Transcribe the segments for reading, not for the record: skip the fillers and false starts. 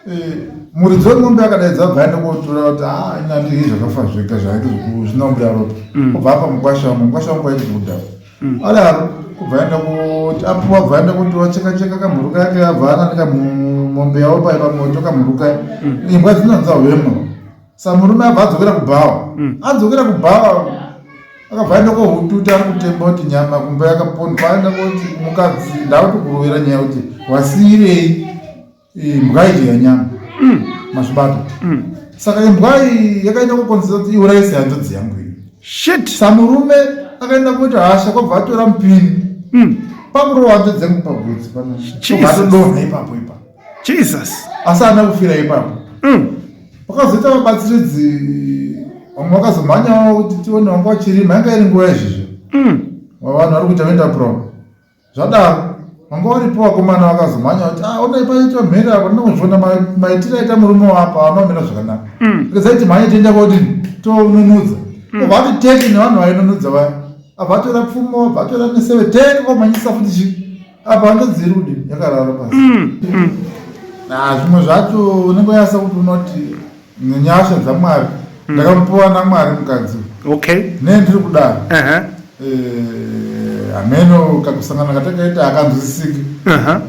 Eh, muridzi wemombe akadaidza abva aenda kotora kuti ah, inandii zvakafa zvega zvaite zvinobuda ropa mm. kubva apa mukwasha wangu mukwasha wangu aiti zvekudhakwa mm. adaro kubva aenda kuti apuwa abva aenda kuti wacheka cheka kamhuru kake abva ananika mombe yavo pai pamoto kamhuru kake mm. imbwa dzinonza hwema sa murume abva adzokera kubhawa adzokera kubhawa akabva aenda kohututa ari kutemba kuti nyama kumba yakapondwa aenda koti mukadzi ndakutokurovera nyaya kuti wasiirei imbwa iyi yanyama mm. mazvibata mm. saka imbwa iyi yakaenda kukonzera kuti iurayise hanzvadzi yangu iyi shit samurume akaenda kuita hasha kwabva atora mupini mm. pakurova hanzvadzi yangu pagotsi pano atodonha ipapo ipapo jesus asi haana kufira ipapo mm. pakazoita vabatsiridzi vamwe vakazomhanyawo kuti tione vanga vachirima yanga iri nguva izvizvo mm. vanhu vari kuita venda prom Zvadaro, vanga varipo vakomana vakazomhanya kuti ah, onai paitwa mhere apo ndinongozviona maitiro aita murume wapa haana kumira zvakanaka. Mm. Regai timhanye tienda kodini tonunudza. Mm. Obva ati teke nevanhu vainunudza vaya. Abva atora pfumo, abva atora miseve teke komhanyisa futi chii. Apa hanzvadzi iri kudini yakarara pasi. Mm. Mm. Ah, zvimwe zvacho unenge wanyasa kuti unoti nenyasha dzamwari mm. ndakamupiwa namwari mukadzi okay ne ndiri kudaro uh -huh. eh, hameno kakusangana katakaita akanzwisisiki uh -huh.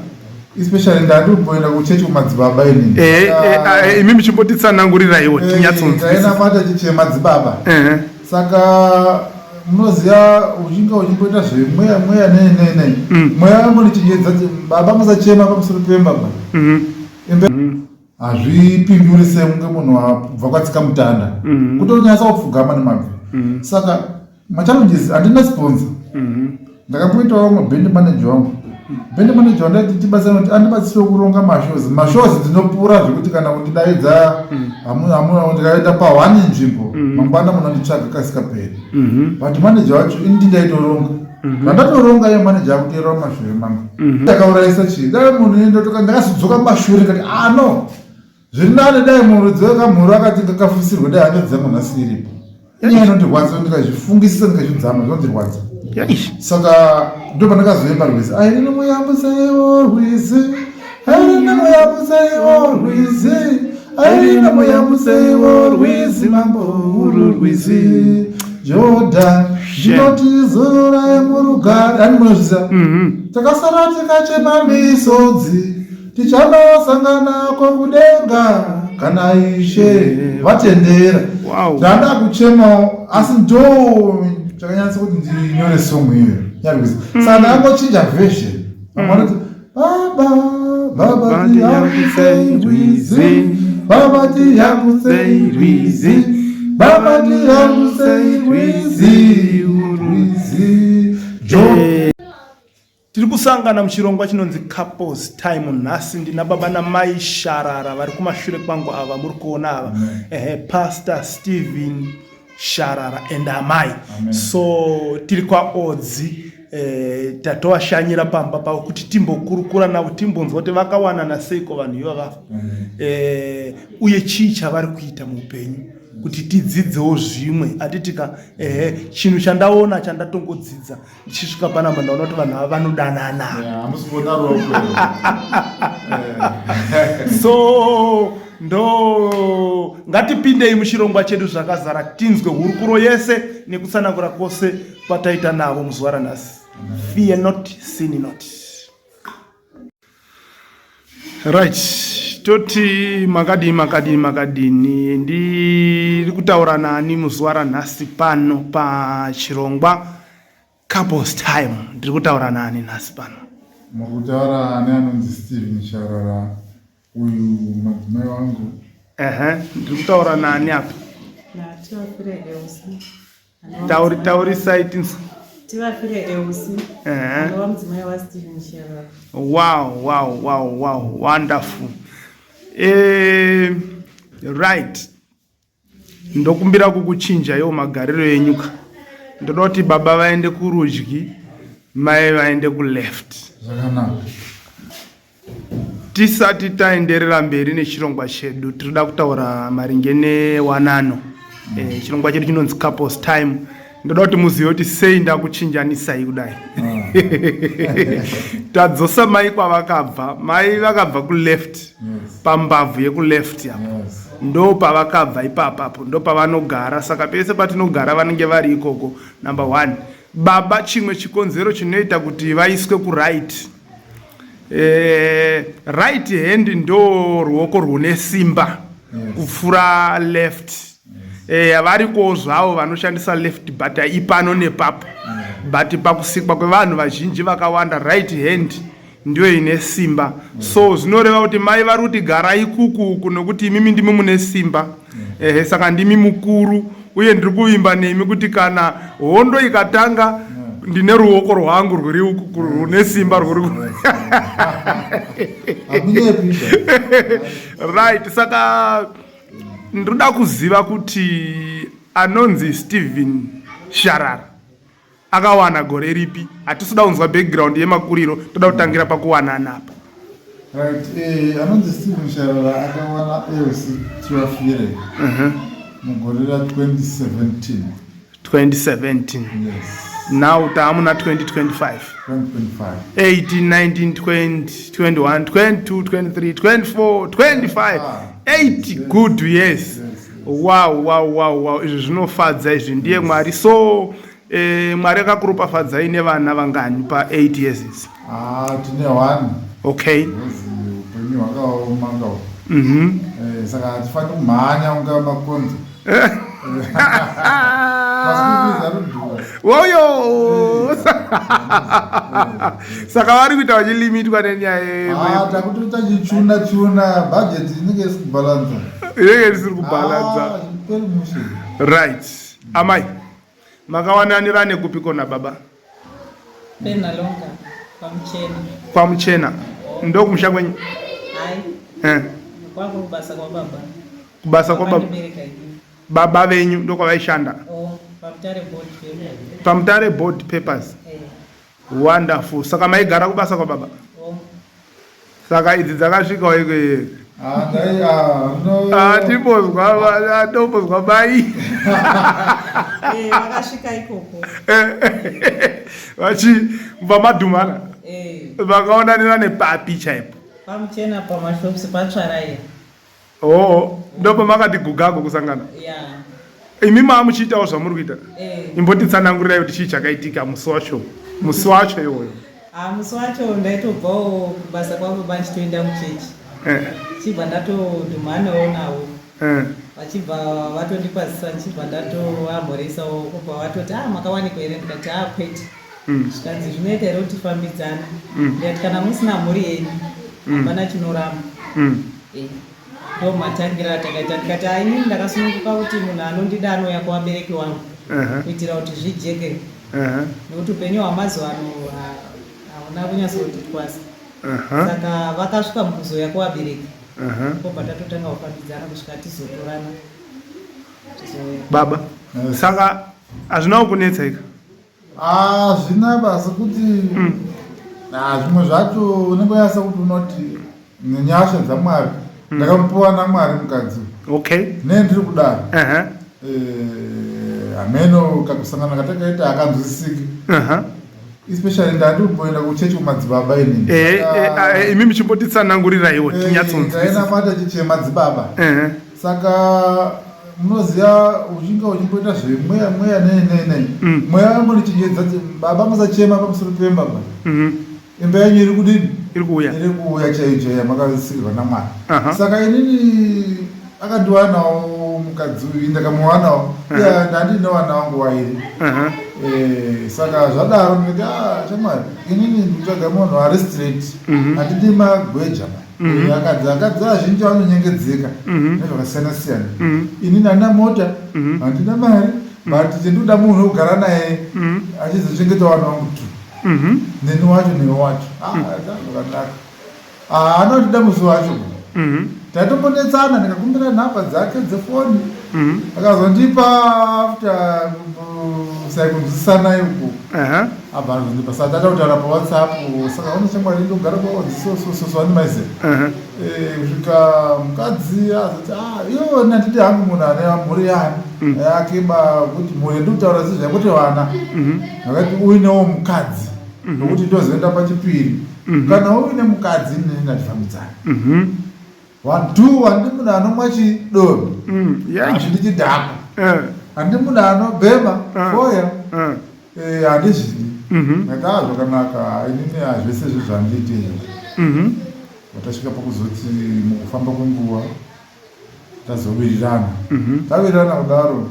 especially ndandimboenda kuchechi kumadzibaba inini eh, eh, eh, imi muchimbotitsananguriraiwo eh, tinyatsonzwisisa chechi yemadzibaba uh -huh. saka munoziva uchinge uchimboita zvemweya mweya nei nei nei mm. mweya wangu ndichinjedza baba musachema pamusoro pemba ba mm -hmm. mm. Hazvipinduri sekunge munhu wabva kwatsika mutanda mm -hmm. kutonyatsa kupfugama nemabvi mm -hmm. saka machallenges handina sponsor mm -hmm. ndakamboitawo vamwe band manager wangu band manager wandaiti tibatsira kuti andibatsirewo kuronga mashows mashows ndinopura zvekuti kana kundidaidza mm. ndikaenda pahwani nzvimbo mm. mangwana munonditsvaga kasikaperi mm -hmm. but manager wacho ini ndindaitoronga Mhm. Zvandatoronga iye manager akuteera mumashure mangu. Mhm. Ndakaurayisa chii? Dai munhu ndotoka ndakazodzoka mumashure ndikati ah no. Zviri nani dai muridzi wekamhuru akati ngakafusirwe dai hanzvadzi dzangu nhasi iripo. Inyaya inondirwadza ndikazvifungisisa ndikazvidzama zvinondirwadza. Saka ndopandakazoimba rwizi. Airini muyambusaiwo rwizi. Airini muyambusaiwo rwizi. Airini muyambusaiwo rwizi mambo uru rwizi. Jordan ndinoti zorai murugare ani munozviziva mhm. takasara tikachema misodzi tichanosangana kokudenga kana ishe vatendera ndanda kuchemawo asi ndo chakanyanyisa kuti ndinyore song iyoyo nyarwizi mm. saka ndakangochinja version vamwe vanoti Baba, baba tiyambutse rwizi, baba tiyambutse rwizi, baba tiyambutse rwizi, rwizi. Jo. Tiri kusangana muchirongwa chinonzi Couples Time nhasi ndina baba namai Sharara vari kumashure kwangu ava muri kuona ava. Ehe, Pastor Steven Sharara and amai. Amen. So tiri kwaOdzi eh, tatovashanyira pamba pavo kuti timbokurukura navo timbonzwa kuti vakawanana seiko vanhu ivava mm. eh, uye chii chavari kuita muupenyu kuti tidzidzewo zvimwe atitika ehe chinhu chandaona chandatongodzidza ndichisvika panapa ndaona kuti vanhu ava vanodanana so ndo ngatipindei muchirongwa chedu zvakazara tinzwe hurukuro yese nekutsanangura kwose kwataita navo muzuva ranhasi fear not sin not right toti makadii makadii makadini ndiri kutaura nani muzuva ranhasi pano pachirongwa couples time ndiri kutaura nani nhasi pano muri kutaura neanonzi Steven Sharara uyu madzimai wangu ehe ndiri kutaura nani apa Tauri taurisai tinzwe. Tivafire Eusi. Anova mudzimai waSteven Sherlock. Wow, wow, wow, wow, wonderful. Eh, right. Ndokumbira kukuchinja iwo magariro enyu ka. Ndoda kuti baba vaende kurudyi, mai vaende kuleft. Zvakanaka. Tisati taenderera mberi nechirongwa chedu, tinoda kutaura maringe newanano. Mm. Eh, chirongwa chedu chinonzi couples time. Ndoda kuti muzive kuti sei ndakuchinjanisai kudai. Mm. Tadzosa mai kwavakabva. Mai vakabva kuleft. Yes. Pambavhu yekuleft apo. Yes. Ndo pavakabva ipapapo, ndo pavanogara. Saka pese patinogara vanenge vari ikoko. Number 1. Baba, chimwe chikonzero chinoita kuti vaiswe kuright. Right hand ndo ruoko rwune simba kupfuura left. Varikowo zvavo vanoshandisa left, but ipano nepapo. But pakusikwa kwevanhu vazhinji vakawanda, right hand ndiyo ine simba. So zvinoreva kuti mai vari kuti garai kuku uku nokuti imimi ndimi mune simba. Ehe, saka ndimi mukuru uye ndiri kuvimba nemi kuti kana hondo ikatanga ndine ruoko rwangu rwuri uku rune simba rwuri Hakunyepi. Right, saka ndoda kuziva kuti anonzi Steven Sharara akawana gore ripi? Hatisi kunzwa background yemakuriro, toda kutangira pakuwanana apa. Right, anonzi Steven Sharara akawana Elsie Trafire mugore ra2017. 2017? Yes. Now taamuna 2025. 2025. 18, 19, 20, 21, 22, 23, 24, 25. 8 good years. Wow, izvi zvinofadza izvi, ndiye Mwari. So Mwari akakuropafadzai nevana vangani pa8 years idzi? Ah, tine one. Because upenyu hwakaoma kawo. Saka hatifaniri kumhanya kunga makonzo. Maschool fees anodhura. Woyo, saka vari kuita vachilimitwa nenyaya Ah, takutoita chichuna chuna, budget inenge isi kubhalanza. Inenge isiri kubhalanza. Ah, zviperi mushe. Right, amai, makawananirane kupiko nababa? Penhalonga, kwaMuchena. KwaMuchena, ndokumusha kwenyu? Hai. Kwangu kubasa kwababa. Kubasa kwababa? Vakandibereka ini. Baba venyu ndokwavaishanda? Oh, paMutare Board Paper. PaMutare Board Papers. Eh. Wonderful. Saka maigara kubasa kwababa? Oh. Saka idzi dzakasvikawo ikweyo? Ah, ndai, ah, no. Timbozwa, tombozwa mai. Eh, vakasvika ikoko. Vachibva madhumana? Eh. Vakaonanira nepapi chaipo? PaMuchena, pamashops patsvaraiya. Oo, ndopamakati gugago kusangana? Ya. Imi maa muchiitawo zvamuri kuita? Eh. Imbotitsanangurirai kuti chii chakaitika musi wacho iwoyo. Ah, musi wacho ndaitobvawo kubasa kwababa ndichitoenda muchechi. Chibva ndatodhumanawo navo. Vachibva vatondikwazisa, ndichibva ndatovamhoresawo, kubva vatoti, "A, makawanikwa here?" Ndikati, "A, kwete." Zvikanzi, "Zvinoita here kuti tifambidzane?" Ndikati, "Kana musina mhuri yenyu, hapana chinoramba." Eh, ndo matangira atakaita. Ndikati, "A, inini ndakasununguka kuti munhu anondida anouya kuvabereki wangu, kuitira kuti zvijeke, nekuti upenyu hwamazuva ano hauna kunyatsoti twasa." Saka vakasvika mukuzoya kuvabereki, pobva tatotanga kufambidzana kusvika tizotorana, tizouya. Baba, saka hazvina kukunetsa ika? Ah, zvina basa kuti, ah, zvimwe zvacho unenge wanyasa kuti unoti nenyasha dzaMwari ndakamupiwa naMwari mukadzi. Nee, ndiri kudaro. Hameno kakusangana katakaita akanzwisisiki. Especially ndandi kumboenda kuchechi kumadzibaba inini. Imi muchimbotitsananguriraiwo tinyatsonzwisisa. Ndainamata chechi yemadzibaba. Saka munoziva uchinge uchimboita zvemweya mweya nei nei nei, mweya wangondichenjedza kuti, "Baba, musachema pamusoro pemba ba. Imba yenyu iri kudini?" Iri kuuya. Iri kuuya chaiyo chaiyo yamakasikirwa naMwari. Saka inini akandiwanawo mukadzi uyu, ndakamuwanawo. Iya, ndandine vana vangu vairi. Saka zvadaro ndikati, "Ah, shamwari, inini ndikutsvaga munhu ari straight, handidi magweja." Akadzi azhinji vanonyengedzeka nezvakasiyana siyana. Inini handina mota, handina mari, but chendinoda munhu wekugara naye achizochengeta vana vangu tu, neni wacho, newe wacho. Ah, zvakanaka. Ah, anotida musi wacho taitombonetsana, ndikakumbira nhamba dzake dzefoni, akazondipa after saikunzwisisana uku. Abva azondipa, saka tata kutaura paWhatsApp. Saka une shamwari indogara kwaodzisosososo animaize. Kusvika mukadzi azoti, "Ah, iwo nandidi hangu munhu ane mhuri yani yake ba, kuti mhuri ndikutaura sezvakuti vana." Akati uinewo mukadzi. Nokuti ndozoenda pachipiri. Kana uine mukadzi neni ndatifambidzana. One two, handi munhu anomwa chidoro. Handidi chidhakwa. Handi munhu anobhema foya. Handizvidi. Ndati ah zvakanaka, inini hazvese izvo zvandiite izvozvo. Vatasvika pakuzoti mukufamba kwenguva tazowirirana. Tawirirana kudaro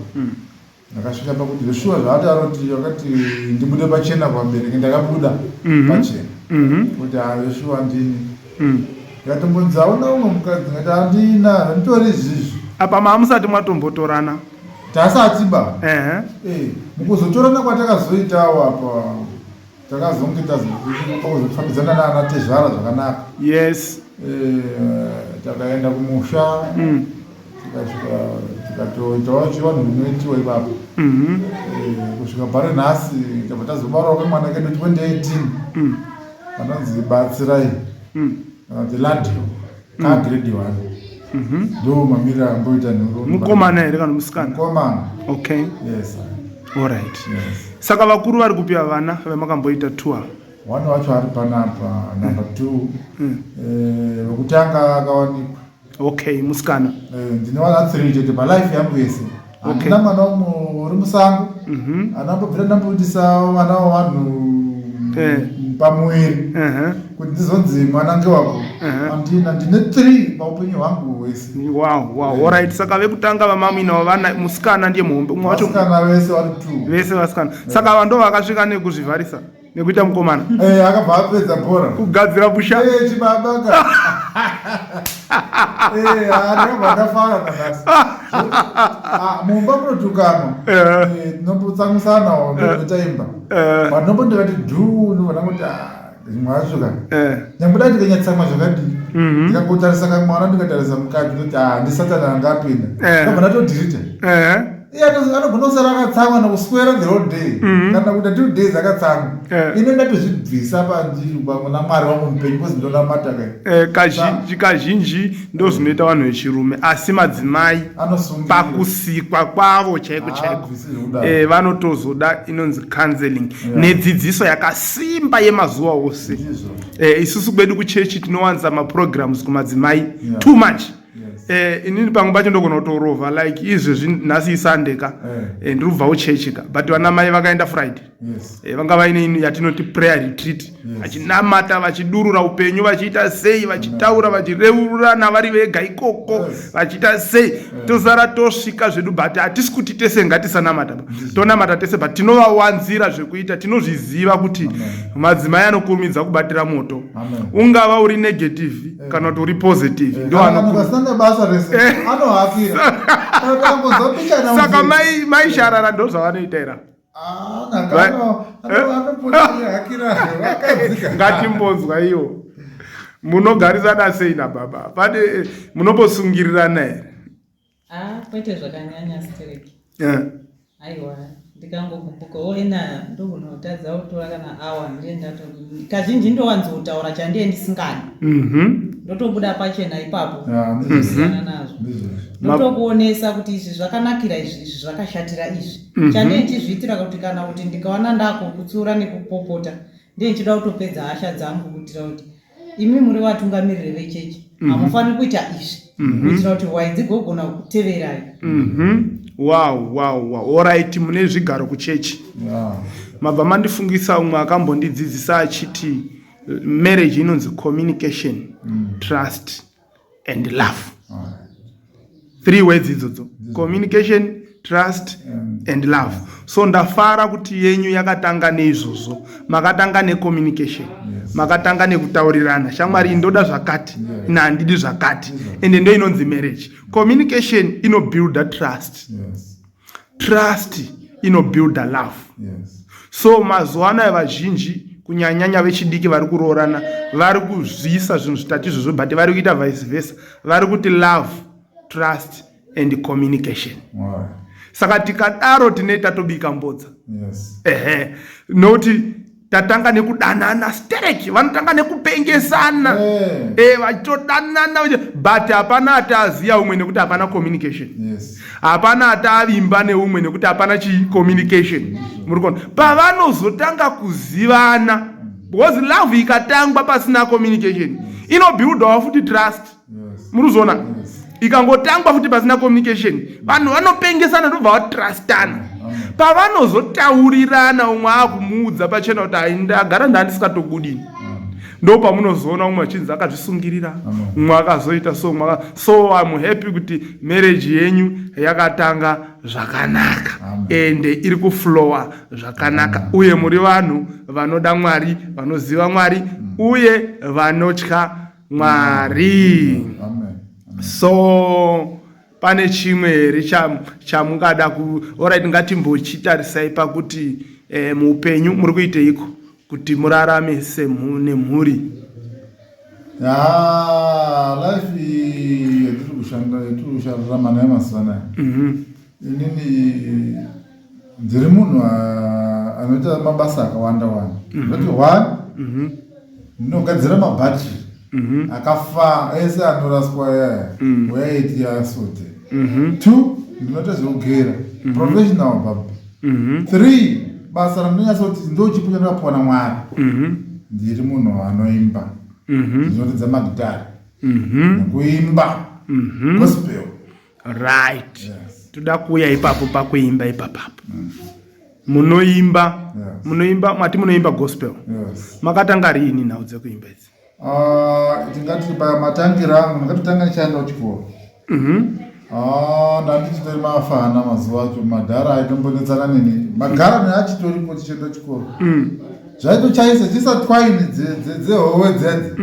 ndakasvika pakuti Joshua zvaati aroti akati ndibude pachena kuvabereki, ndakabuda pachena kuti ha Joshua ndini. Ndikatombonzi hauna umwe mukadzi, ndikati handina, zvanditori izvizvi. Apa maamusati mwatombotorana? Tasati ba. Mukuzotorana kwatakazoitawo apa takazonge tazofambidzana naana tezvara zvakanaka. Takaenda kumusha, tikasvika tikatoitawo chivanhu zvinoitiwa ipapo. Kusvika pari nhasi tabva tazobarawo kamwana kedu 2018 anonzi Batsirai kana kuti Ladio, kagrade 1. Ndo mamiriro amboita nhoroondo. Mukomana here kana musikana? Mukomana. Okay. Yes. Alright. Yes. Saka vakuru vari kupi vana vamakamboita tour? One wacho ari panapa, number 2. Wekutanga akawanikwa. Okay, musikana. Ndine vana 3 chete palife yangu yese. Handina mwana umwe uri musango. Anambobvira ndambobudisa vana wavanhu pamuviri kuti ndizonzi mwana ngewako. Handina, ndine 3 paupenyu hwangu hwese. Wow. Alright, saka vekutanga vamamuinawo vana musikana ndiye muhombe. Umwe wacho vasikana vese vari 2. Vese vasikana. Saka ava ndo vakasvika nekuzvivharisa nekuita mukomana. Akabva apedza bhora. Kugadzira busha. Chibaba ka. Ndakabva ndafara nanhasi. Mumba munotukanwa. Tinombotsamwisanawo ndotaimba. But ndinomboti dhu ndobva ndangoti zvimwe zvacho ka. Nyangwe dai ndikanyatsamwa zvakadii. Ndikangotarisa kamwana ndikatarisa mukadzi ndoti ndisatani anga apinda. Ndobva ndatodhirita. Iye anogona kusara akatsamwa nokuswera the whole day. Kana kuita 2 days akatsamwa. Ine ndatozvibvisa pandiri pamwe naMwari wangu mupenyu because ndonamata kai. Kazhinji ndo zvinoita vanhu vechirume, asi madzimai pakusikwa kwavo chaiko chaiko vanotozoda inonzi counseling nedzidziso yakasimba yemazuva ose. Isusu kwedu kuchechi tinowanza maprograms kumadzimai too much. Inini pamwe pacho ndogona kutorova like izvezvi nhasi iSunday ka. Ndiri kubva kuchechi ka, but vana mai vakaenda Friday. Vanga vaine yatinoti prayer retreat, vachinamata, vachidurura upenyu, vachiita sei, vachitaura, vachireururana vari vega ikoko, vachiita sei. Tosara tosvika zvedu, but hatisi kuti tese ngatisanamata, tonamata tese, but tinovawanzira zvekuita. Tinozviziva kuti madzimai anokurumidza kubatira moto, ungava uri negative kana kuti uri positive, ndo basa rese anohakira. Saka mai Sharara ndo zvavanoita ira. Ngatimbonzwa iwo, munogarisana sei nababa? Pane munombosungirirana here? Kwete zvakanyanya stereki. Aiwa, ndikangogumbukawo ena ndokunotadza kutora kana awa ndiye ndato kazhinji ndowanzotaura chandiye ndisingadi. Ndotobuda pachena ipapo, ndosiyana nazvo, ndotokuonesa kuti izvi zvakanakira izvi, izvi zvakashatira izvi. Chandiye ndichizviitira kuti kana kuti ndikaona ndakukutsiura nekupopota, ndiye ndichida kutopedza hasha dzangu kuitira kuti imi muri vatungamiriri vechechi, hamufaniri kuita izvi, kuitira kuti hwai dzigogona kuteverai. Wow, alright, mune zvigaro kuchechi. Mabva mandifungisa umwe akambondidzidzisa achiti marriage inonzi communication, trust and love. Three words idzodzo: communication, trust and love. So ndafara kuti yenyu yakatanga neizvozvo, makatanga necommunication, makatanga nekutaurirana, shamwari, indoda zvakati, ina handidi zvakati, ende ndo inonzi marriage. Communication inobuilda trust, trust inobuilda love. So mazuva anaya vazhinji, kunyanyanya vechidiki vari kuroorana, vari kuzviisa zvinhu zvitatu izvozvo, but vari kuita vice versa. Vari kuti love, trust and communication. Saka tikadaro tine tatobika mbodza. Ehe, nokuti tatanga nekudanana stereki, vanotanga nekupengesana, vachitodanana, but hapana ati aziya umwe nekuti hapana communication. Hapana ati avimba neumwe nekuti hapana chicommunication. Muri kuona pavanozotanga kuzivana. Because love ikatangwa pasina communication inobuildawo futi trust. Muri kuzoona ikangotangwa futi pasina communication, vanhu vanopengesana, ndobva vatrustana. Pavanozotaurirana, umwe akumuudza pachena kuti hai, ndagara ndandisikatobudini, ndo pamunozoona umwe achinzi akazvisungirira, umwe akazoita so, umwe so I'm happy kuti marriage yenyu yakatanga zvakanaka ende iri kuflowa zvakanaka, uye muri vanhu vanoda Mwari, vanoziva Mwari uye vanotya Mwari. Amen. So pane chimwe here chamungada ku alright, ngatimbochitarisai pakuti muupenyu muri kuiteiko kuti murarame nemhuri? Ya, life yatiri kushanda, yatiri kushararama nayo mazuva anaya, inini ndiri munhu anoita mabasa akawanda wanda. Ndoti one, ndinogadzira mabhatiri akafa ese anoraswa yaya, wayaiti yasote. Two, ndinoita zvekugera, professional barber. Three, basa randinonyatsoti ndo chipo chandakapiwa naMwari, ndiri munhu anoimba, ndinoridza magitari nekuimba gospel. Right, toda kuuya ipapo pakuimba ipapapo. Munoimba? Yes. Munoimba, mati munoimba gospel? Yes. Makatanga riini nhau dzekuimba idzi? Ah, tingati pamatangiro angu ndakatotanga ndichaenda kuchikoro. Ah, ndandichitori mafana mazuva acho, madhara aitombonetsana neni, magara neachitoripo tichienda kuchikoro. Zvaitochaisa chiisa twaini dzehowe dzedze,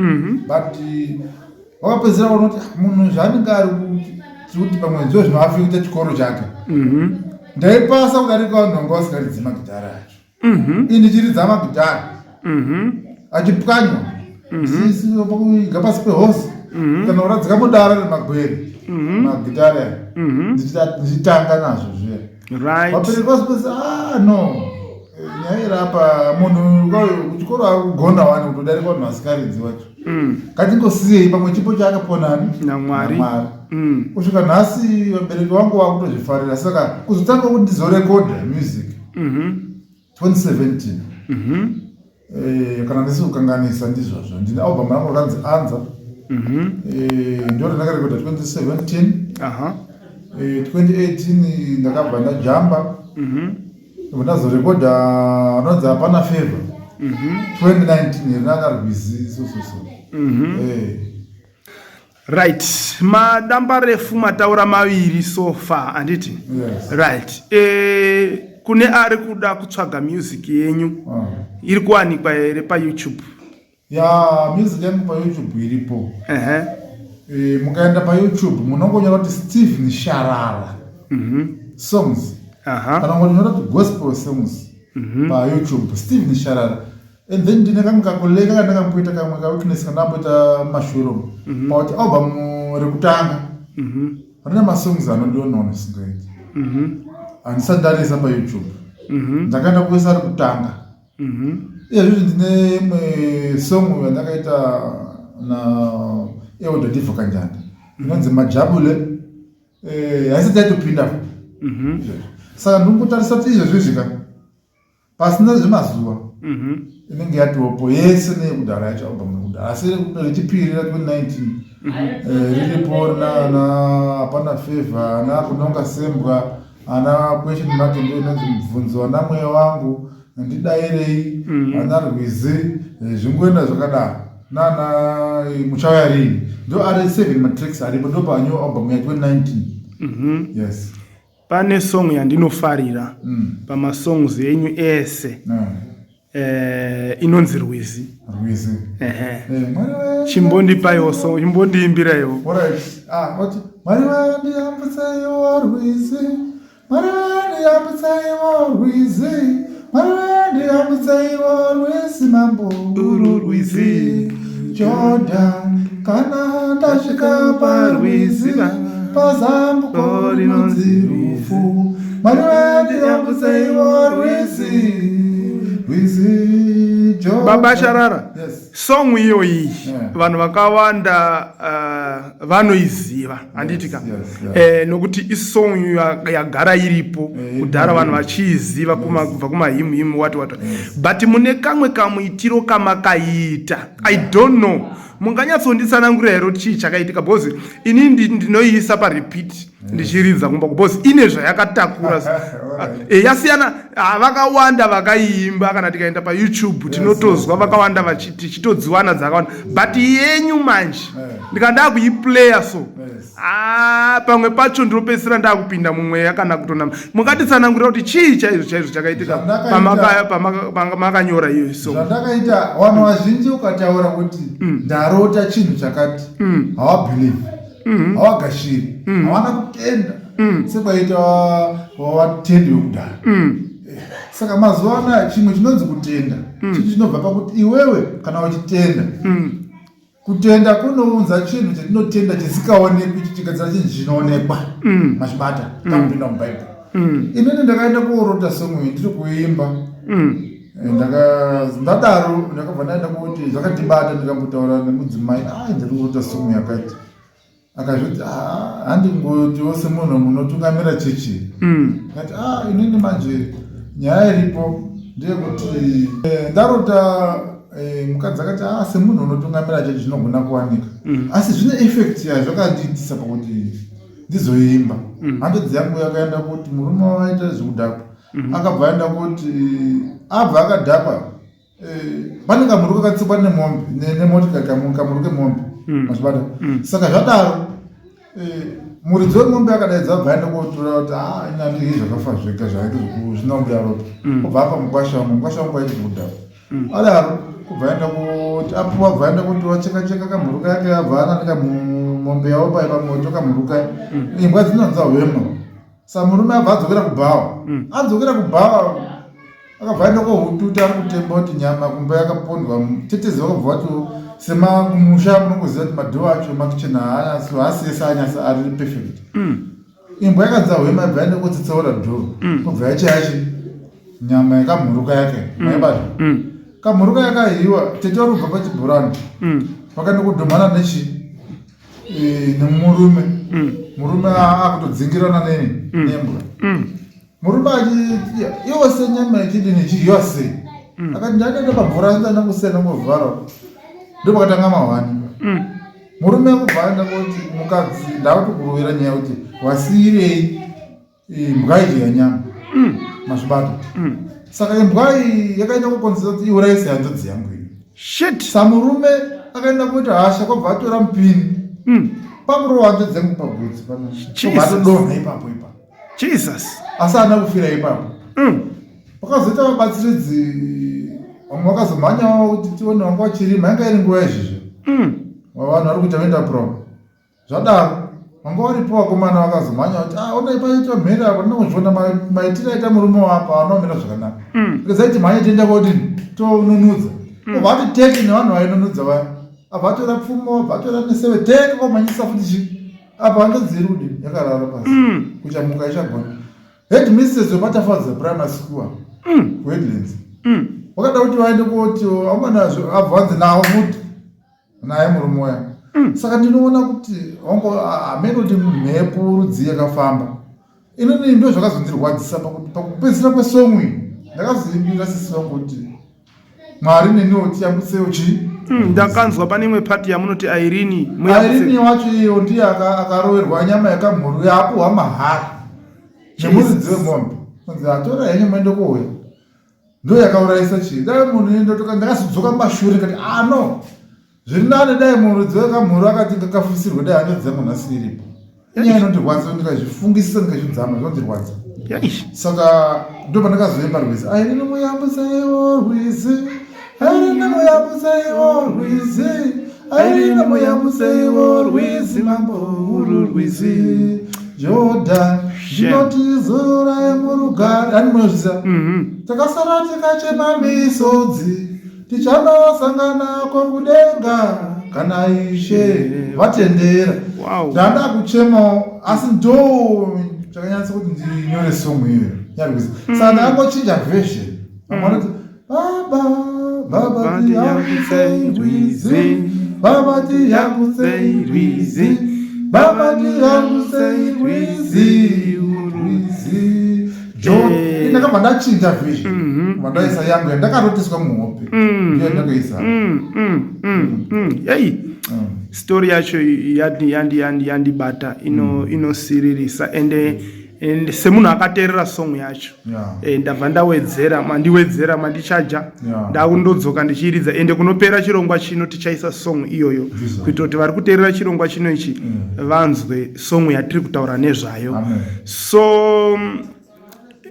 but wakapedzisira kuona kuti ah, munhu zvaanenge ari kuti pamwe nzvo zvinoafekta chikoro chake. Ndaipasa kudarika vanhu vanga vasingaridzi magitari acho. Ini ndichiridza magitari achipwanywa kuiga pasi pehosi kana kuradzika mudara remagwere magitari aya, ndichitanga nazvo zviya. Vabereki vasipesa, ah no, nyaya iri apa, munhu kuchikoro ari kugona wani kutodarika vanhu vasikaridzi wacho. Ngatingosiyei, pamwe chipo chaakapiwa nani? NaMwari. Kusvika nhasi vabereki vangu vakutozvifarira. Saka kuzotanga kuti ndizorekodha music 2017, kana ndisi kukanganisa, ndizvozvo. Ndine album rangu rakanzi Anza. Ndo randakarekodha 2017. 2018 ndakabva ndajamba, ndobva ndazorekodha anonzi Hapana Favor 2019, rinana Rwizi, so so so. Right, madamba refu mataura maviri so far, handiti? Yes. Right, kune ari kuda kutsvaga music yenyu, iri kuwanikwa here paYouTube? Ya, music yangu paYouTube iripo. Mukaenda paYouTube munongonyora kuti Stephen Sharara songs, kana ngonyora kuti gospel songs paYouTube, Stephen Sharara. And then ndine kamwe kakuleka kandakamboita, kamwe kaweakness kandamboita mumashure umu, pakuti album rekutanga rine masongs anodiwa nonesingaiti, handisati ndarisa paYouTube. Ndakaenda kuisa rekutanga. Iyezvizvi ndine imwe song yandakaita na Elder Divo Kanjanda inonzi Majabule. Haisati yatopinda izvozvo, saka ndinongotarisa kuti izvezvizvi ka pasina zvemazuva inenge yatopo yese neyekudhara yacho, album yekudhara. Asi rechipiri ra2019 riripo, na Hapana Favor, ana Kunonga Sembwa, ana Question Mark, ndo inonzi Mubvunzo, ana Mweya Wangu Ndidairei, ana Rwizi, zvingoenda zvakadaro, nana Muchauya Rini. Ndo ari seven matracks aripo, ndo panew album ya 2019. Yes. Pane song yandinofarira pamasongs enyu ese, inonzi Rwizi. Rwizi. Ehe. Mwari wedu. Chimbondipaiwo song, chimbondiimbiraiwo. Alright. Ah, what? Mwari wandiyambutsaiwo rwizi. Mwari wandiyambutsaiwo rwizi. Mwari wandiyambutsaiwo rwizi, mambo. Uru rwizi. Jordan, kana ndasvika parwizi, pazambuko rinonzi rufu. Mwari wandiyambutsaiwo rwizi. Rwizi Jordan. Baba Sharara, song iyoyi vanhu vakawanda vanoiziva, handiti ka? Nokuti isong yagara iripo kudhara, vanhu vachiiziva kubva kumahymn what what. But mune kamwe kamuitiro kamakaiita, I don't know, munganyatsonditsanangurira here kuti chii chakaitika? Because ini ndinoiisa parepeat ndichiridza kumba, because ine zvayakatakura. Yasiyana. Vakawanda vakaiimba. Kana tikaenda paYouTube tinotozwa vakawanda tichitodziwana dzakawanda, but yenyu manje ndikada kuiplaya so, ah, pamwe pacho ndinopedzisira ndakupinda mumweya kana kutonama. Mungatitsanangurira kuti chii chaizvo chaizvo chakaitika pamakanyora iyo so? Zvandakaita, vanhu vazhinji ukataura kuti ndarota chinhu chakati, havabelieve, havagashiri, havana kutenda sekwaita vatendi vekudhara. Saka mazuva anaya chimwe chinonzi kutenda, chinhu chinobva pakuti iwewe kana uchitenda, kutenda kunounza chinhu chatinotenda chisikaonekwi chichigadzira chinhu chinoonekwa. Machibata takupinda mubhaibheri. Inini ndakaenda kuorota song iyi ndiri kuimba. Ndadaro ndakabva ndaenda kuti zvakandibata, ndikambotaura nemudzimai, ai, ndiri kurota song yakati. Akazviti, "Ah, handingotiwo semunhu munotungamira chechi." Ndikati, "Ah, inini manje nyaya iripo ndeyekuti ndarota." Mukadzi akati, "Ah, semunhu unotungamira chechi zvinogona kuwanika." Asi zvine effect yazvakandiitisa pakuti ndizoimba. Hanzvadzi yangu yakaenda kuti murume waita zvekudhakwa, akabva aenda kuti abva akadhakwa, pane kamhuru kakatsikwa nemombe nemotikari, kamhuru kemombe. Mazvibata? Saka zvadaro, muridzi wemombe akadaidza, abva aenda kotora kuti a inandii zvakafa zvega zvaita zvinobuda ropa. Kubva apa mukwasha wangu, mukwasha wangu aiti zvekudhakwa. Adaro kubva aenda kuti apuwa, abva aenda kuti wacheka cheka kamhuru kake, abva ananika mombe yavo pai pamoto kamhuru kaya. Imbwa dzinonza hwema. Sa murume abva adzokera kubhawa. Adzokera kubhawa, akabva aenda kohututa ari kutemba kuti nyama kumba yakapondwa. Tetezi vakabva vati sema kumusha munongoziva kuti madoor acho makicheni haanyatso haasi ese anyatso ari perfect. Imbwa yakanza hwema, ibva yaenda kotsitsaura door, kubva yachayachi nyama yakamhuruka yake. Maibata? Kamhuruka yakahiwa, tete vari kubva pachibhorani, vakaenda kudhumana nechi nemurume. Murume akutodzingirana neni nembwa. Murume achi iwo senyama ichidini ichidyiwa sei? Akati ndakaenda pamvura ndangosiya ndangovhara, ndopakatanga mahwani. Murume akubva aenda kuti mukadzi, ndakutokurovera nyaya kuti wasiyirei imbwa idya nyama. Mazvibata? Saka imbwa iyi yakaenda kukonzera kuti iurayise hanzvadzi yangu iyi. Shit. Samurume akaenda kuita hasha, kwabva atora mupini, pakurova hanzvadzi yangu pagotsi pano, Jesus. atodonha ipapo ipapo. Jesus. Asi haana kufira ipapo. Pakazoita vabatsiridzi vamwe vakazomhanyawo kuti tione vanga vachirima, yanga iri nguva izvizvo. Vanhu vari kuita voenda prom. Zvadaro vanga varipo vakomana vakazomhanya kuti, "Ah, onai paitwa mhere apo, ndinongozviona maitiro aita murume wako haana zvakanaka." Rezaiti mhanye tienda kodini tonunudza. Obva ati teke nevanhu vainunudza vaya, abva atora pfumo, abva atora neseve, teke komhanyisa futi chi apa hanzvadzi iri kudini yakarara pasi. Kuchamuka ichagona. Headmistress wepatafadza Primary School kuHeadlands wakada kuti vaende koti amana, abva anzi nawo futi naye murume waya. Saka ndinoona kuti wango hamene kuti mhepo rudzi yakafamba. Inini ndo zvakazondirwadzisa pakuti pakupedzisira kwesong iyi ndakazoimbira sisi vangu kuti Mwari neniwo tiyambutsewo chii. Ndakanzwa pane imwe part yamunoti Irene. Irene wacho iyo ndiye akaroverwa nyama yakamhuru yaapuhwa mahara nemuridzi wemombe, kunzi atora henyu muende kuuya. Ndo yakaurayisa chii. Dai munhu indotoka ndakazodzoka mumashure ndikati, "Ah, no, zviri nane dai muridzi wekamhuru akati ngakafusirwe, dai hanzvadzi dzangu nhasi iripo." Inyaya inondirwadza, ndikazvifungisisa ndikazvidzama zvinondirwadza. Saka ndo pandakazoimba rwizi, "Irene muyambutseiwo rwizi, Irene muyambutseiwo rwizi, Irene muyambutseiwo rwizi, mambo uru rwizi Jordan, ndinoti zorai murugare." Ani munozvisa? "Takasara tikachema misodzi, tichanosangana kudenga kana Ishe vatendera." Ndanda kuchemawo, asi ndo chakanyatsa kuti ndinyore song iyoyo yarwizi. Saka ndakangochinja version. Vamwe vanoti baba Baba tiyambutsei rwizi, Baba tiyambutsei rwizi, Baba tiyambutsei rwizi, rwizi. Jo, eh. ndakabva ndachinja vision. Mhm. Bva ndaisa yangu yandakarotiswa muhope. Ndiyo ndakaisa. Hey. Story yacho yandi yandi yandi yandibata ino inosiririsa ende and semunhu akateerera song yacho yeah. e, ndabva ndawedzera mandiwedzera mandichaja yeah. ndakundodzoka ndichiiridza ende kunopera chirongwa chino tichaisa song iyoyo kuitira kuti vari kuteerera chirongwa chino ichi mm. vanzwe song yatiri kutaura nezvayo. Amen. So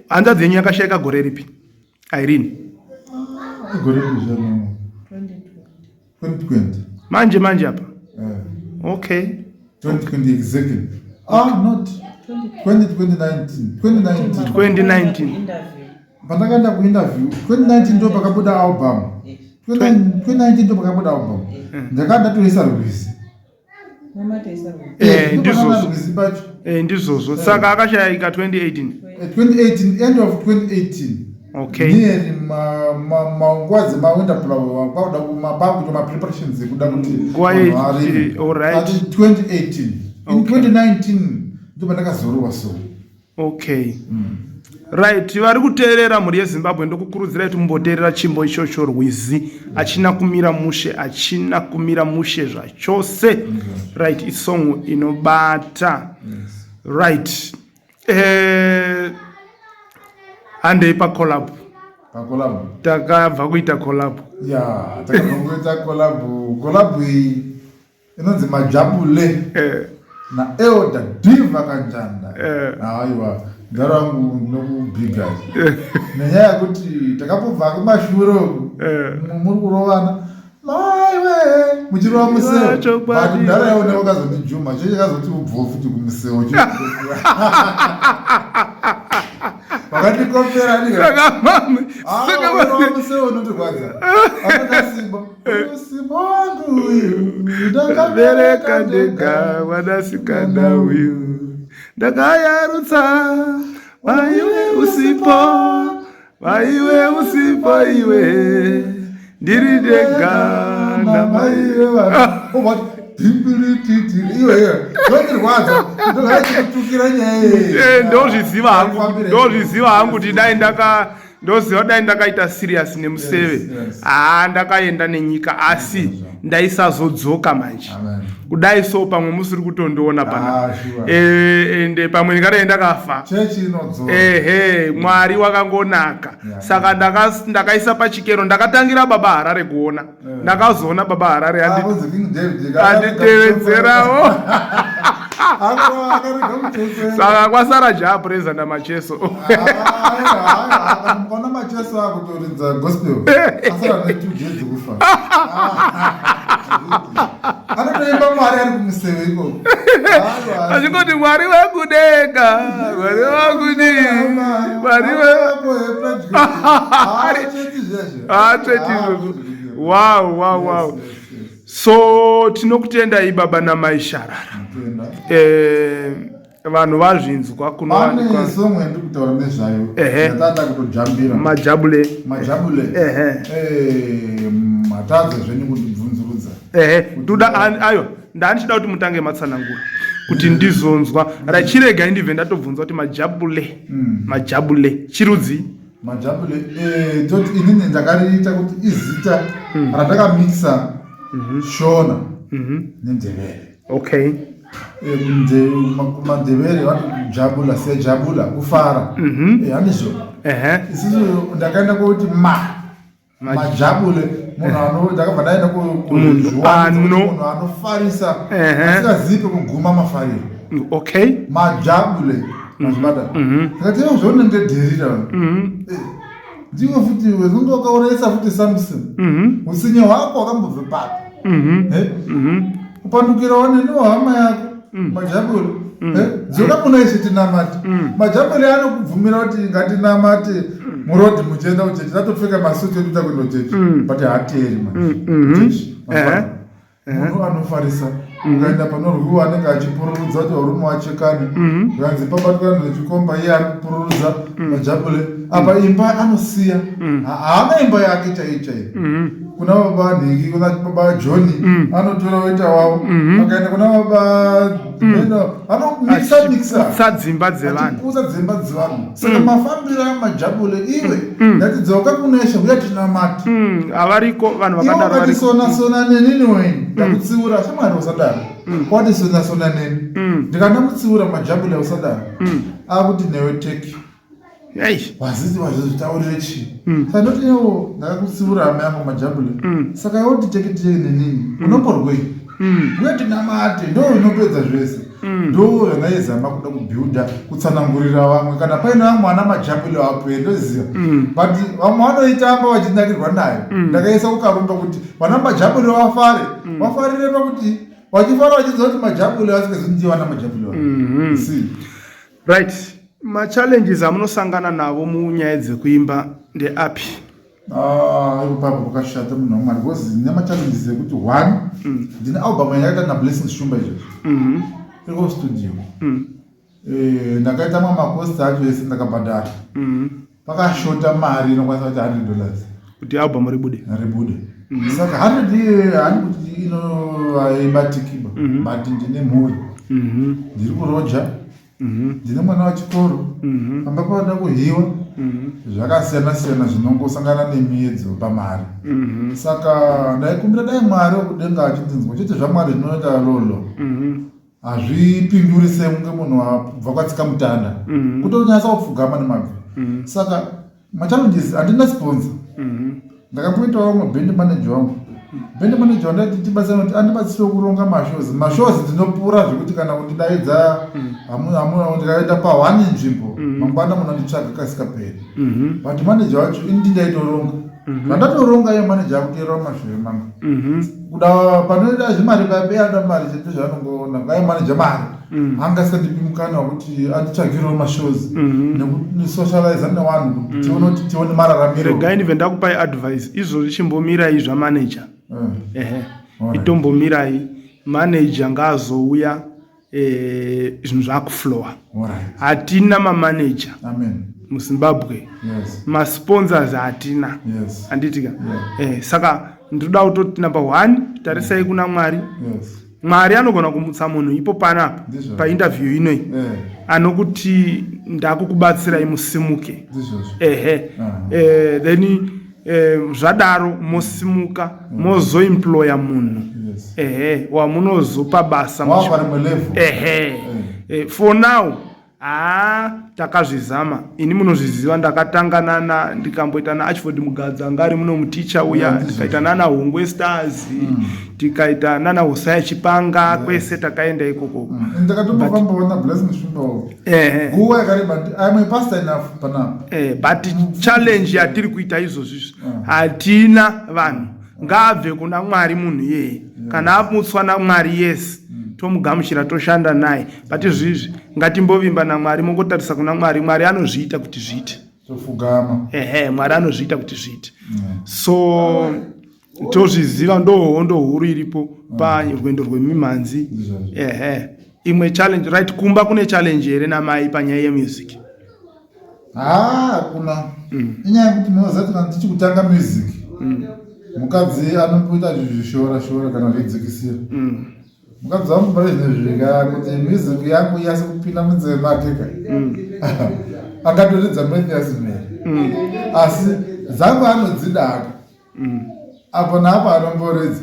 hanzvadzi yenyu yakashaika gore ripi Irene? Ah, gore ripi zvano? 2020. Manje manje apa. Yeah. Okay. 2020 exactly. Ah, not 2019. 2019. 2019. Pandakaenda kuinterview 2019 ndo pakabuda album. 2019 ndo pakabuda album. Ndakanga ndatoisa rwizi. Eh, ndizvozvo eh, ndizvozvo eh. Saka akashayika 2018. 2018, end of 2018. Okay. Nearly manguva dzemawinter kwakuda mapakuita mapreparations ekuda kuti nguva alright 2018 in 2019 ndo pandakazorova so. Okay. Right, vari kuteerera mhuri yeZimbabwe, ndokukurudzirai kuti mumboteerera chimbo ichocho rwizi achina kumira mushe, achina kumira mushe zvachose. Right, isong inobata. Yes. Right. Eh, handei pacollab. Pacollab. Takabva kuita collab. Yeah, takabva kuita collab. Collab iyi inonzi Majabule eh. na Elder Diva Kanjanda. Eh. Aiwa, mudhara wangu ndinokubhiga nenyaya yekuti takambobva kumashure uku eh. muri kurovana maiwe muchirova museo but mudhara yaone wakazondijuma cho chakazoti ubvo futi kumuseo vakandikopera museo unotirwadza akakasimba simba wangu uyu ndakabereka ndega mwanasikana uyu ndakayarutsa maiwe usipo maiwe usipo iwe ndiri ndega namaiwe ndozviziva hangu ndozviziva hangu kuti dai ndaka ndoziva dai ndakaita serious nemuseve haa ndakaenda nenyika asi ndaisazodzoka manje kudai so pamwe musiri kutondiona pana Ah, sure. Eh, ende pamwe ndingadai ndakafa Chechi inodzora. Ehe, Mwari wakangonaka. Yeah. Saka ndakaisa pachikero, ndakatangira Baba Harare kuona. Ndakazoona Baba Harare Ah, kunzi King David. anditevedzerawo. Akarega mucheso. Saka kwasara Jah Prayzah naMacheso. Mukaona Macheso akutoridza gospel asara ne2 days kufa. Anotoimba Mwari ari kumuseve ikoko. Achingoti Mwari wakudenga, Mwari wakudii, Mwari we Hatsveti izvozvo. Wow. So tinokutendai Baba namai Sharara. Eh, vanhu vazvinzwa Pane kunowanikwa song yandiri kutaura nezvayo Ehe. yatata kutojambira Majabule. Majabule. Ehe. Eh, matadza zvenyu kundibvunzurudza. Ehe, ndoda ayo ndandichida kuti mutange matsanangura kuti ndizonzwa rachiregai ndibve ndatobvunza kuti Majabule, Majabule chirudzi? Majabule eh, toti inini ndakariita kuti izita randakamixa Shona neNdebele. Okay. Eh, kumaNdebele vati kujabula, siyajabula kufara. Eh, handizvo Ehe. Isusu ndakaenda kuti majabule munhu ano ndakabva ndaenda Munhu kuzviwanza kuti ano- munhu anofarisa Ehe. asingazivi pekuguma mafariro. Okay. Majabule mazvibata ndikati ivo zvaunenge dhirira ndiwe futi wezunge wakaurayisa futi Samson utsinye hwako wakambobve papi? Eh? Kupandukirawo neniwo hama yako Majabule. Eh? Dzoka kuna ishe tinamate. Majabule anokubvumira kuti ngatinamate murodhi muchienda kuchechi tatopfeka masuti ekuita kuenda kuchechi but haateeri manje. Chechi, Ehe. munhu anofarisa. mhm. Ukaenda panorwiwa anenge achipururudza kuti varume vachekane. Zvikanzi pabatikana nechikomba iye ari kupururudza majabule. Apa imba anosiya. Haana imba yake chaiyo chaiyo. Kuna baba nhingi, kuna baba John anotora oita wavo. Akaenda kuna baba Meno anomikisa mikisa. Achiputsa dzimba dzevanhu. Achiputsa dzimba dzevanhu. Saka mafambiro amajabule iwe ndati dzoka kunesha uya tinamate. Havariko vanhu vakadaro variko. Sona sona nenini weni ndakutsiura shamwari usadaro. Kwati sona sona neni. Ndikandamutsiura majabule usadaro. Akuti newe take. Hey. Waziti wazvitaurire chii? Saka ndoti iwo ndakakutsiura hama yangu majabule. Saka iwe kuti teke teke nenini. Unomborwei? Uye tinamate ndo inopedza zvese. Ndo yandaizama kuda kubuilda kutsanangurira vamwe kana paine vamwe vana majabule apo ndoziva. But vamwe vanoitamba vachinakirwa nayo. Ndakaisa kukarumba kuti vana majabule vafare. Vafarire pakuti vachifara vachiziva kuti majabule vasingazivi vana majabule. See. Right. Machallenges amunosangana navo munyaya dzekuimba ndeapi? Ah, ipapo pakashata munhu wamwari because ndine machallenges ekuti one ndine album yandakaita naBlessings Shumba izvozvo iri kustudio. Ndakaita mamwe macost acho ese ndakabhadhara. Pakashota mari inokwanisa kuti $100 kuti album ribude. Ribude. Saka 100 iyoyo hani kuti inoaibatikiba, but ndine mhuri, ndiri kuroja, ndine mwana wechikoro, pamba panoda kuhiwa, zvakasiyana siyana zvinongosangana nemiedzo pamari. Saka ndaikumbira dai Mwari wekudenga achindinzwa chete. Zvamwari zvinoita lolo hazvipinduri sekunge munhu wabva kwatsika mutanda, kutonyatsa kupfugama nemabvi. Saka machallenges, handina sponsor. Ndakamboitawo umwe band manager wangu. Band manager wandaiti tibatsira kuti andibatsirewo kuronga mashows. Mashows ndinopura zvekuti kana kundidaidza ndikaenda pahwani nzvimbo, mangwana munonditsvaga kasikaperi. But manager wacho ini ndindaitoronga. Zvandatoronga iye manager akuteerawo mashure mangu kuda panoita zvimari pape anoda mari chete zvaanongoona ngai manager mari anga asingandipi mukana wekuti anditsvagirewo mashows nekusocializa nevanhu kuti tione kuti tione mararamiro. Regai ndibve ndakupai advice izvozvi. Chimbomirai zvamanager. Ehe. Itombomirai manager, ngaazouya zvinhu zvakuflowa. Hatina mamanager Amen. muZimbabwe. Masponsors hatina. Handitika? Saka ndinoda kutoti number one, tarisai kuna Mwari. Mwari anogona kumutsa munhu ipo panapa Ndizvo. painterview inoi anokuti ndakukubatsirai musimuke. Ndizvozvo. Ehe. Then zvadaro mosimuka, mozoemploya munhu. Ehe, wamunozopa basa. Wava parimwe level. Ehe. For now haa, takazvizama. Ini munozviziva, ndakatanga nana, ndikamboita naArchford Mugadza anga ari muno muticha uya. Ndikaita nana Hungwe Stars, tikaita nana Hosaya Chipanga, kwese takaenda ikoko. Ndakatombofambawo naBlessing Shumba nguva yakareba. I'm a pastor enough panapa. But challenge yatiri kuita izvozvizvi, hatina vanhu. Ngaabve kuna Mwari munhu iyeye. Kana amutswa naMwari, yes, tomugamuchira, toshanda naye. But izvizvi ngatimbovimba naMwari, mongotarisa kuna Mwari. Mwari anozviita kuti zviite. Tofugama. Ehe, Mwari anozviita kuti zviite. So tozviziva, ndo hondo huru iripo parwendo rwemimhanzi. Ndizvozvo. Ehe, imwe challenge, right, kumba kune challenge here namai panyaya yemusic? Haa, hakuna. Inyaya yekuti munoziva kuti kana tichi kutanga music, mukadzi anomboita zvishora shora kana zvidzikisira. Mukadzi wangu pari zvino zvika kuti music yangu iyase kupinda munzeve make ka, angatoridza Mathias Mhere, asi dzangu anodzidaka apo naapo anomboridza.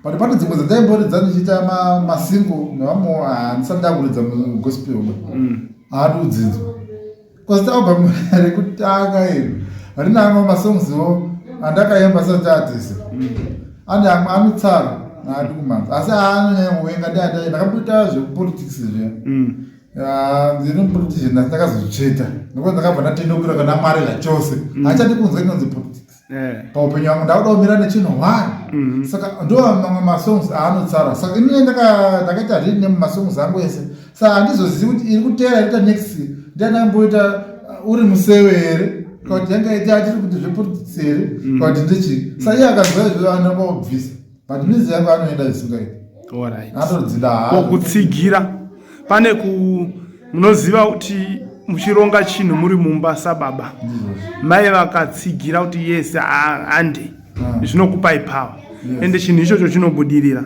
But pane dzimwe dzandaimboridza ndichiita masingle nevamwe, handisati ndakuridza mugospel, haadi kudzinzwa. Cause album rekutanga iri rina amwe masongsiwo andakaimba sati atise ane amwe anotsara haadi kumanza, asi aanonyanya kuvenga ndiandai ndakamboita zvekupolitics zviya. Ndiri mupolitician, asi ndakazotsveta nekuti ndakabva ndatendeukira kana Mwari zvachose. Hachadi kunzwa inonzi politics paupenyu hwangu. Ndakuda kumira nechinhu one. Saka ndo mamwe masongs aanotsara. Saka inini ndakaita rename masongs angu ese, saka handizozivi kuti iri kuteera iriita next ndianamboita uri musewe here, kana kuti yanga iti atiri kuti zvepolitics here, kana kuti ndechii. Saka iye akanzwa izvo anongobvisa, but music yangu anoenda zvisingaiti. Atodzida Ko kutsigira pane ku munoziva kuti muchironga chinhu muri mumba sababa mai vakatsigira kuti yes hande zvinokupai power ende chinhu ichocho chinobudirira.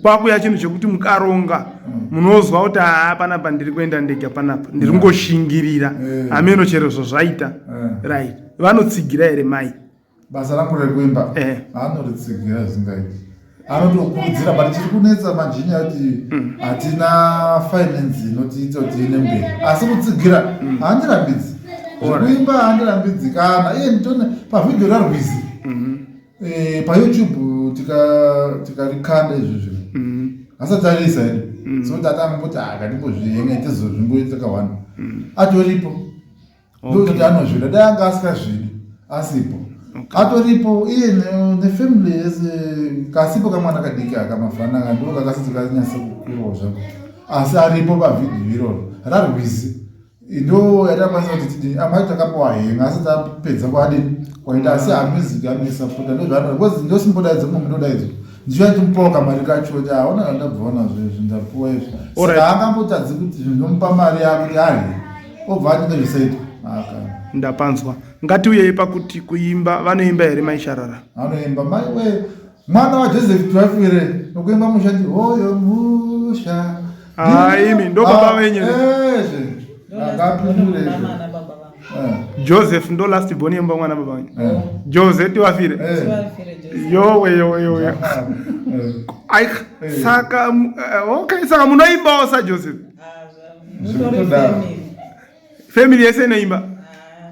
Kwakuya chinhu chekuti mukaronga munozwa kuti haa panapa ndiri kuenda ndega, panapa ndiri kungoshingirira, hameno chero zvazvaita. Right, vanotsigira here mai? Basa rangu rekuimba anoritsigira zvingaiti, anotokurudzira, but chiri kunetsa manje inyaya kuti hatina finance inotiita kuti iende mberi, asi kutsigira handirambidzi. Zvekuimba handirambidzi kana iye. Nditone pavhidhio raRwizi paYouTube, tikarikanda izvo zviro asati arisa edu, sokuti atangoti akatimbozvihenga tizozvimboita kawanda, atoripo. Ndokuti anozvida, dai anga asikazvidi asipo. Atoripo iye nefamily yese. Kasipo kamwana kadiki aka, mafana ndo kakasati kanyasa kukurawo zvako, asi aripo pavhidhiyo iroro raRwizi. Ndo yatakwanisa kuti tidini, amwe acho takapiwa henga asi tapedza kwadini kwaita, asi hamusic anoisapota ndozvaano, because ndosimbodaidzo mumwe ndodaidzo ndichiva ndichimupawo kamari kacho kuti aona zvandabvawo nazvo izvi, ndapuwa izvi. Saka haangambotadzi kuti zvindomupa mari yako kuti arye obva ati ndozvisaitwa aka. Ndapanzwa. Ngatiuyei pakuti kuimba, vanoimba here maiSharara? Anoimba mai we, mwana waJoseph Twafire nokuimba musha ndi hoyo musha. Ah, imi ndo baba venyu? Ezve ngapindure izvo. Mwana baba vangu. Joseph ndo last born yemba, mwana baba venyu? Jose Tiwafire? Tiwafire Joseph. Yowe, yowe, yowe! Ai, saka okay, saka munoimbawo saJoseph? Ah, mutori family. Family yese inoimba.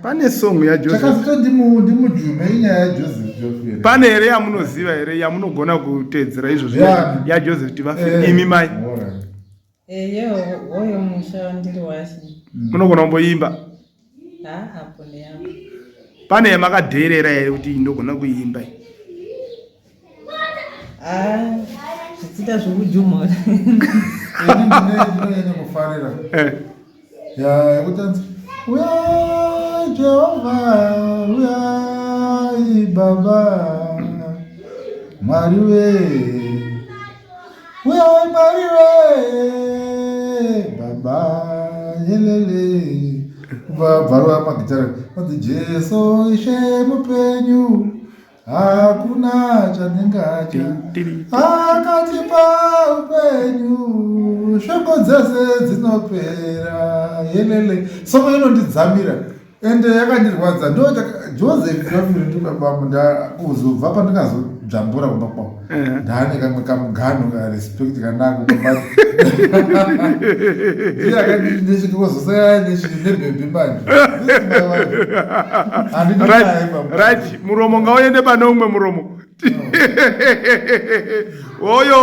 Pane song yaJoseph Chakazito ndimujume inyaya yaJoseph Tiwafire. Pane here yamunoziva here yamunogona kuteedzera izvozvo? Yani. YaJoseph Tiwafire, imi mai? Alright. Ye hoyo musha ndiri washi. Munogona kumboimba? Ha, apo neapo. Pane yamakadheerera here kuti ndogona kuimba iyi? Ah, zvichiita zvokujumha. Ini ndinonyanya kufarira yekuti anzi uyai Jehovha, uyai Baba, Mwari we, uyai Mwari we, Baba yelele, kubva bvarova magitara anzi Jesu Ishe mupenyu, hakuna chandingatya, akatipa upenyu, shoko dzese dzinopera yelele. Soko inondidzamira ende yakandirwadza. Ndo Joseph Tiwafire ndibabamo. Ndakuzobva pandikazodzvambura kumba kwavo, ndaane kamwe kamugano karespect kanako. Ndiye akandisvika nebhebhi manje. Handidi naye baba. Right, muromo ngauende pane umwe muromo. Oyo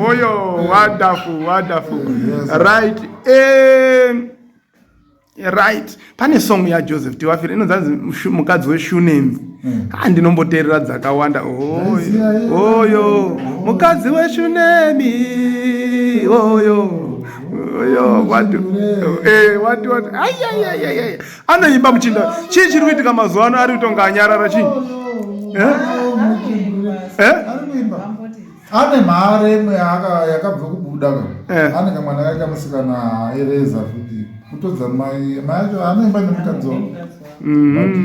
oyo, wonderful, wonderful. Right, right, pane song yaJoseph Tiwafire inonzi Mukadzi weShunemi. Ha, ndinomboteerera dzakawanda. Oyo oyo, mukadzi weShunemi, oyo oyo, wati wati wati, ayayayaya, anoimba muchinda. Chii chiri kuitika mazuva ano? Ari kutonga anyarara, chii? Eh? Eh? Ari kuimba, ane mhare imwe yakabva kubuda ka. Ane kamwana kake kamusikana ereza futi kutodza mai mai acho anoimba nemukadzi wako, but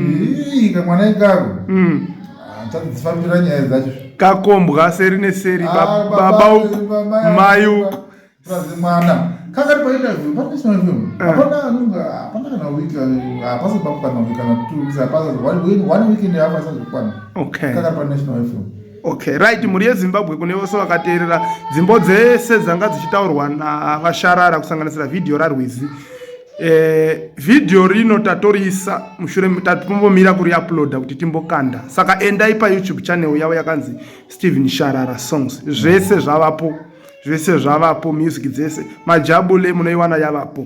ii, kamwana ikako chadzifambira nyaya dzacho. Kakombwa seri neseri. Ah, Baba uku, mai uku. Prazi mwana kakati painterview paNational FM, hapana anonga, hapana kana wiki, hapasi kana wiki kana 2 weeks, hapasi one week and a half asazokwana. Kakati paNational FM. Okay, right, mhuri yeZimbabwe, kune vose vakateerera dzimbo dzese dzanga dzichitaurwa navaSharara, kusanganisira vhidhiyo raRwizi, vhidhiyo rino tatoriisa mushure tatombomira kuriuploada kuti timbokanda. Saka endai paYouTube channel yavo yakanzi Stephen Sharara Songs, zvese zvavapo, zvese zvavapo, music dzese, Majabule munoiwana yavapo.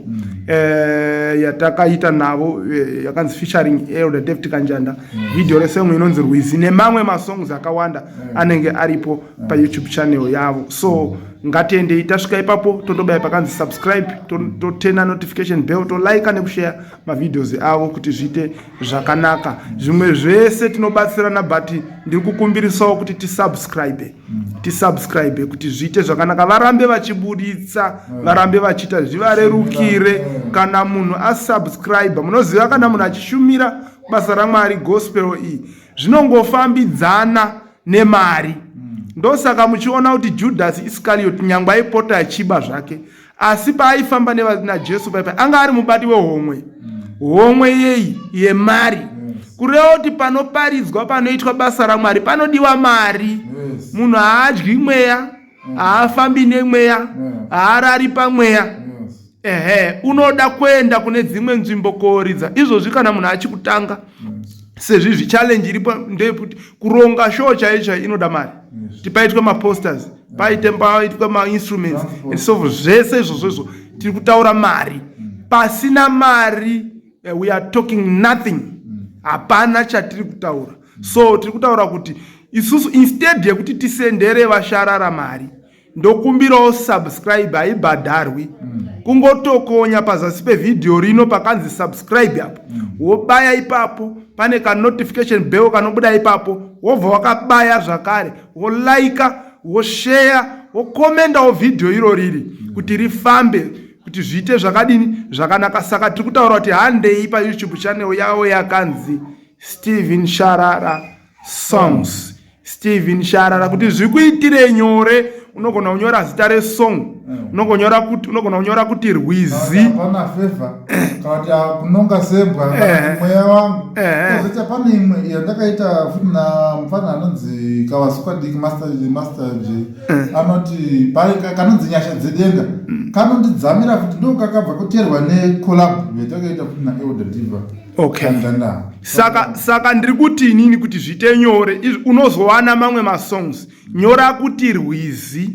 Yatakaita navo yakanzi featuring Elder David Kanjanda, video resong inonzi Rwizi nemamwe masongs akawanda anenge aripo paYouTube channel yavo. So Ngatiendei, tasvika ipapo tondobaya pakanzi subscribe, totena notification bell, tolike nekushare mavideos avo kuti zviite zvakanaka. Zvimwe zvese tinobatsirana, but ndiri kukumbirisawo kuti tisubscribe, tisubscribe kuti zviite zvakanaka, varambe vachiburitsa, varambe vachiita, zvivarerukire. Kana munhu asubscribe, munoziva kana munhu achishumira basa raMwari, gospel iyi zvinongofambidzana nemari. Ndosaka muchiona kuti Judas Iscariot, nyangwe aipota achiba zvake, asi paaifamba naJesu paipa anga ari mubati wehomwe, homwe yei? Yemari. Kureva kuti panoparidzwa, panoitwa basa raMwari, panodiwa mari. Munhu haadyi mweya, haafambi nemweya, haarari pamweya. Ehe, unoda kuenda kune dzimwe nzvimbo koridza. Izvozvi kana munhu achikutanga sezvizvi, challenge iripo ndeyekuti kuronga show chaiyo chaiyo inoda mari, kuti paitwe maposters, paite paitwe mainstruments and so zvese izvozvo izvo tiri kutaura mari. Pasina mari, we are talking nothing, hapana chatiri kutaura. So tiri kutaura kuti isusu, instead yekuti tisendere vaSharara mari, ndokumbirawo subscribe, haibhadharwi. Kungotokonya pazasi pevhidhiyo rino pakanzi subscribe apo, wobaya ipapo, pane kanotification bell kanobuda ipapo, wobva wakabaya zvakare, wolaika, wosheya, wokomendawo vhidhiyo iro riri kuti rifambe, kuti zviite zvakadini? Zvakanaka. Saka tiri kutaura kuti handei paYouTube channel yavo yakanzi Stephen Sharara Songs, Stephen Sharara, kuti zvikuitire nyore. Unogona kunyora zita resong, unogona kuti, unogona kunyora kuti Rwizi. Hapana favor kana kuti kunonga sembwa mweya wangu. Kozoita pane imwe yandakaita futi namufana anonzi Kawasuka Diki, Master J, anoti kanonzi Nyasha Dzedenga. Kanondidzamira futi, ndo kakabva kuteerwa necollab yatakaita futi naElder Diva. Okay, saka ndiri kuti inini, kuti zviite nyore, unozowana mamwe masongs, nyora kuti Rwizi,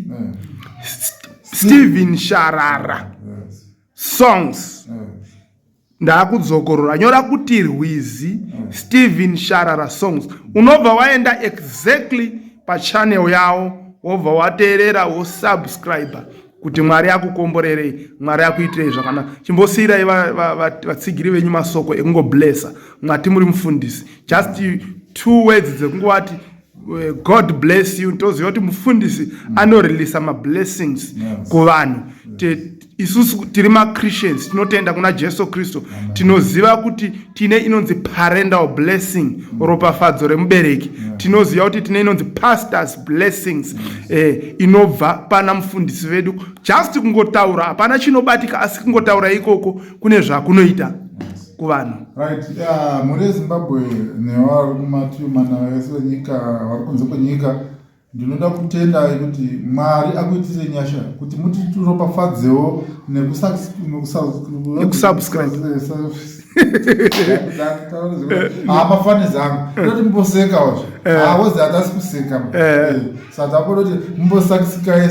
Stephen Sharara Songs. Ndaakudzokorora, nyora kuti Rwizi, Stephen Sharara Songs, unobva waenda exactly pachannel yavo, wobva wateerera, wosubscribe, kuti Mwari akukomborerei, Mwari akuitirei zvakanaka. Chimbosiyirai vatsigiri venyu masoko ekungoblessa. Mwati muri mufundisi, just two words dzekungovati God bless you. Toziva kuti mufundisi anoreleasa mablessings kuvanhu. Isusu tiri maChristians, tinotenda kuna Jesu Kristu, tinoziva kuti tine inonzi parental blessing, ropafadzo remubereki. Tinoziva kuti tine inonzi pastors blessings, inobva pana mufundisi vedu. Just kungotaura, hapana chinobatika, asi kungotaura ikoko kune zvakunoita kuvanhu. Right, yeah, mhuri yeZimbabwe nevari kumativi mana ese enyika, vari kunze kwenyika, ndinoda kutendai kuti Mwari akuitire nyasha kuti mutiropafadzewo nekusubscribe. Mafani zangu toti mumbosekawo, awozi hatasi kuseka, saka takuda kuti mumbosubscribe,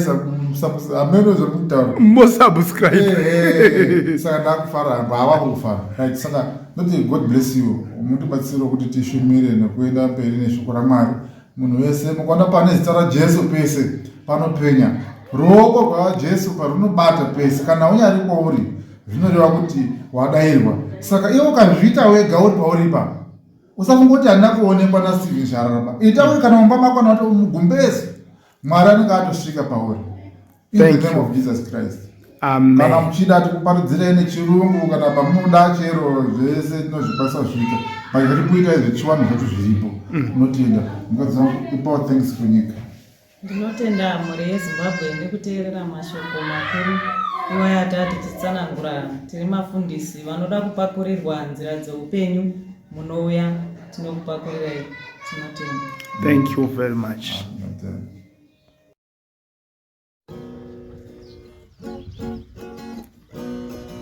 hameno zvemukutaura. Mumbosubscribe. Saka ndakufara hangu, hava kufara. Right, saka ndoti God bless you, mutibatsire kuti tishumire nekuenda mberi neshoko raMwari. Munhu wese mukaona pane zita raJesu pese panopenya. Ruoko rwaJesu parunobata pese, kana unyari kwauri, zvinoreva kuti wadairwa. Saka iwe ukazviita wega uri pauri ipapo, usafunga kuti handina kuonekwa naStephen Shararaba. Ita uri kana mumba mako, kana kuti mugumbezi, Mwari anenge atosvika pauri. In the name of Jesus Christ. Amen. Kana muchida tikuparidzirei nechirungu, kana pamunoda chero, zvese tinozvikwanisa kuzviita, but tiri kuita zvechivanhu zvacho zviripo. Unotenda mukadzi wangu, ipawo thanks kunyika. Ndinotenda mhuri yeZimbabwe nekuteerera mashoko makuru iwaya atati tichitsanangura. Tiri mafundisi vanoda kupakurirwa nzira dzeupenyu, munouya tinokupakurirai. Tinotenda. Thank you very much. Tinotenda.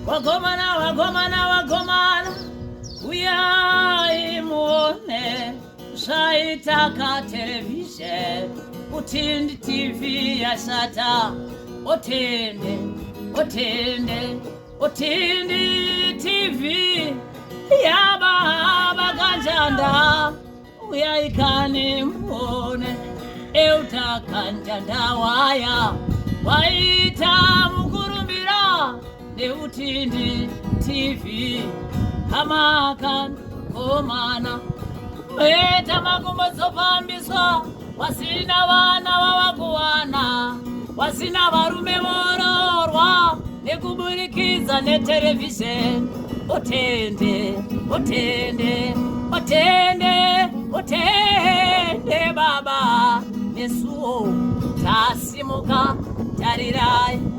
Wagomana, wagomana, wagomana, uyai muone zvaitaka television. Utindi TV yashata. Otende, otende, Utindi TV yababa Kanjanda, uyai kani muone. Euta Kanjanda waya. Waita mukurumbira neutindi TV hamakan komana weta makumbo dzofambiswa wasina vana vavakuwana wasina varume vororwa nekuburikidza neterevhizheni otende otende otende otende baba nesuwo tasimuka tarirai.